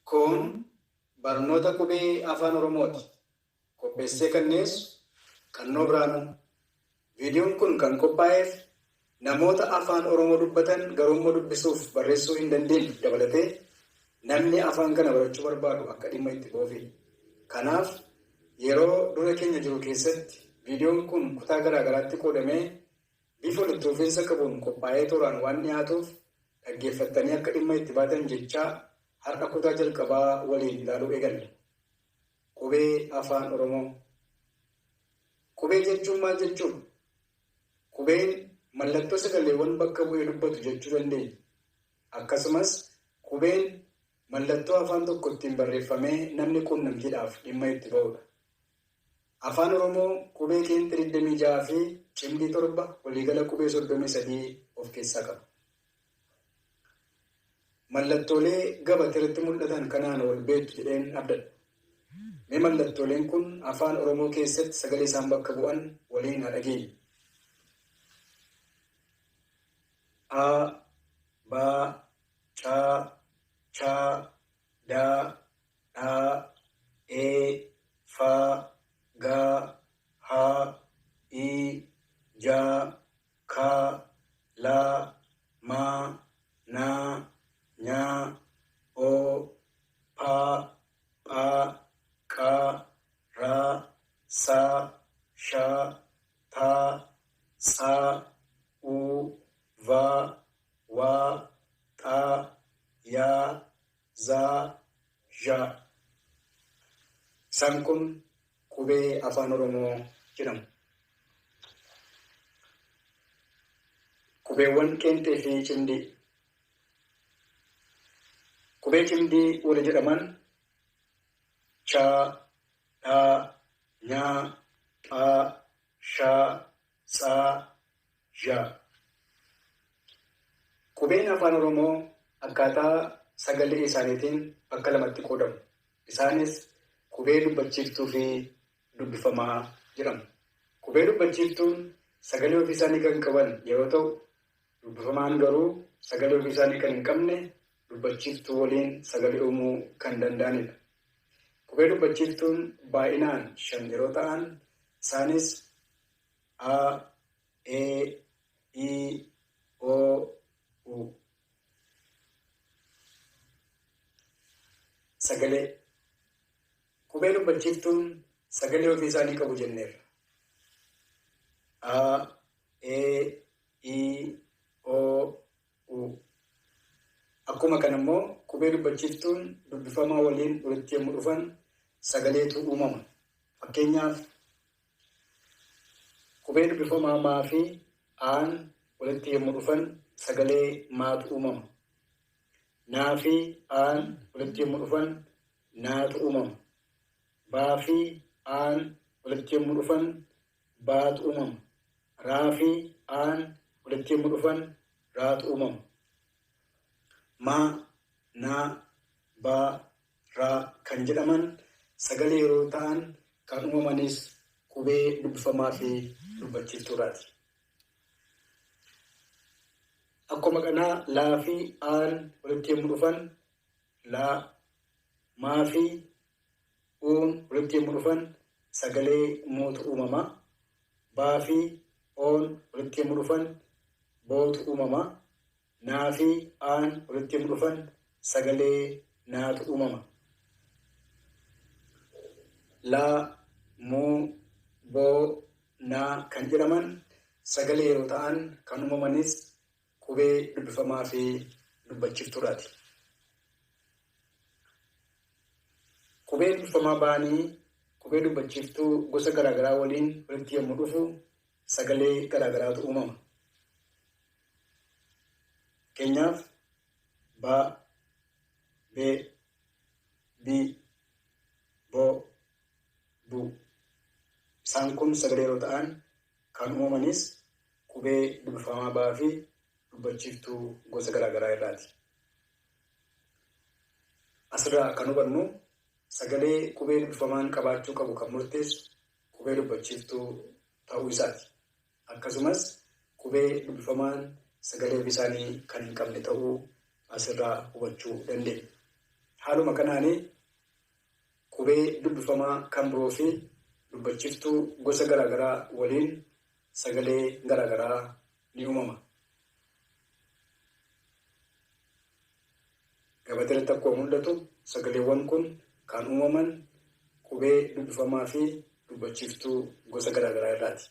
Kun barnoota qubee Afaan Oromooti. Qopheessee kan dhiyeessu Qannoo Biraanuu. Viidiyoon kun kan qophaa'eef namoota Afaan Oromoo dubbatan garuummoo dubbisuuf barreessuu hin dandeenye dabalatee namni afaan kana barachuu barbaadu akka dhimma itti ba'uufidha. Kanaaf yeroo dura keenya jiru keessatti viidiyoon kun kutaa garaa garaatti qoodamee bifa walitti fufiinsa qabuun qophaa'ee tooraan waan dhiyaatuuf dhaggeeffattanii akka dhimma itti baatan jechaa har'a kutaa jalqabaa waliin ilaaluu eegalla. Qubee Afaan Oromoo. Qubee jechuun maal jechuudha? Qubeen mallattoo sagaleewwan bakka bu'ee dubbatu jechuu dandeenya. Akkasumas qubeen mallattoo afaan tokko ittiin barreeffamee namni quunnamtiidhaaf dhimma itti ba'udha. Afaan Oromoo qubee qeenxee 26 fi cimdii 7 waliigala qubee 33 of keessaa qaba. Mallattoolee gabateerratti mul'atan kanaan wal beektu jedheen abdadha. Mee mallattooleen kun Afaan Oromoo keessatti sagalee isaan bakka bu'an waliin haa dhageenyu. A, B, C, Ch, D, Dh, E, F, G, H, I, J, K, L, M, N, Ñ, O, P, Ph, Q, R, S, Sh, T, Ts, U, V, W, X, Y, Z, Zh. Isaan kun qubee Afaan Oromoo jedhamu. Qubeewwan qeenxee fi cimdii. Qubee cimdii warri jedhaman Ch, Dh, Ñ, Ph, Sh, Ts, Zh. Qubeen Afaan Oromoo akkaataa sagalee isaaniitiin bakka lamatti qoodamu. Isaanis qubee dubbachiiftuu fi dubbifamaa jedhamu. Qubee dubbachiiftuun sagalee ofii isaanii kan qaban yeroo ta'u, dubbifamaan garuu sagalee ofii isaanii kan hin qabne dubbachiiftuu waliin sagalee uumuu kan danda'anidha. Qubee dubbachiiftuun baay'inaan 5 yeroo ta'an isaanis A, E, I, O, U. Sagalee. Qubee dubbachiiftuun sagalee ofii isaanii qabu jenneerra. A, E, I, O, U. Akkuma kana immoo qubee dubbachiiftuun dubbifamaa waliin walitti yommuu dhufan sagaleetu uumama. Fakkeenyaaf, qubee dubbifamaa maa fi aan walitti yommuu dhufan sagalee maatu uumama. Naa fi aan walitti yommuu dhufan naatu uumama. Baa fi aan walitti yommuu dhufan baatu uumama. Raa fi aan walitti yommuu dhufan raatu uumama. Maa, naa, baa, raa kan jedhaman sagalee yeroo ta'an kan uumamanis qubee dubbifamaa fi dubbachiiftuurraati. Akkuma kanaa laa fi aan walitti yommuu dhufan laa, maa fi uun walitti yommuu dhufan sagalee muutu uumama. Baa fi oon walitti yommuu dhufan bootu uumama. Naa fi aan walitti yommuu dhufan sagalee naatu uumama. Laa, muu, boo, naa kan jedhaman sagalee yeroo ta'an kan uumamanis qubee dubbifamaa fi dubbachiftuurraati. Qubee dubbifamaa ba'anii qubee dubbachiiftuu gosa garaagaraa waliin walitti yommuu dhufu sagalee garaagaraatu uumama. Fakkeenyaaf ba, be, bi, bo, bu. Isaan kun sagalee yeroo ta'an kan uumamanis qubee dubbifamaa baa fi dubbachiiftuu gosa garaagaraa irraati. Asirraa kan hubannu sagalee qubee dubbifamaan qabaachuu qabu kan murteessu qubee dubbachiiftuu ta'uu isaati. Akkasumas qubee dubbifamaan sagalee ofiisaanii kan hin qabne ta'uu asirraa hubachuu dandeenya. Haaluma kanaanii qubee dubbifamaa kan biroo fi dubbachiftuu gosa garaagaraa waliin sagalee garaagaraa ni uumama. Gabatee irratti akkuma mul'atu sagaleewwan kun kan uumaman qubee dubbifamaa fi dubbachiftuu gosa garaagaraa irraati.